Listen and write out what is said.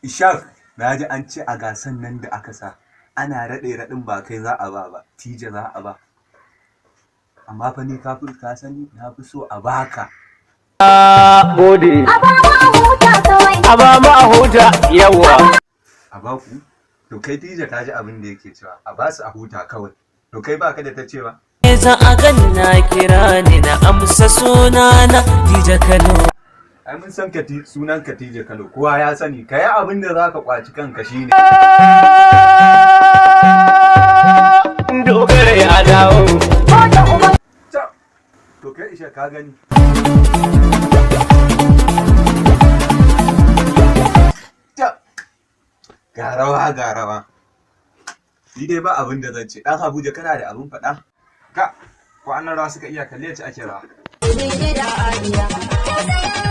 Ishaq, na ji an ce a gasan nan da aka sa ana raɗe raɗin ba kai za a ba ba, Tija za a ba. Amma fa ni ka fi ka sani na fi so a baka. Gode. A ba mu a huta kawai. A ba mu a huta yawa. A baku? To kai Tija ka ji abin da yake cewa a ba su a huta kawai. To kai baka da ta cewa? Za a ganna kira ni na amsa sunana Dija Kano. Ai mun san Kati sunan Katija Kano, kowa ya sani. Ka yi abin da za ka kwaci kanka shine. Dogara ya dawo. Soja uban Ta. To kai Ishaq ka gani. Ta. Ga rawa ga rawa. Ni dai ba abin da zan ce. Dan Abuja kana da abin faɗa? Ka, ko annan rawa suka iya kalle ci ake rawa. da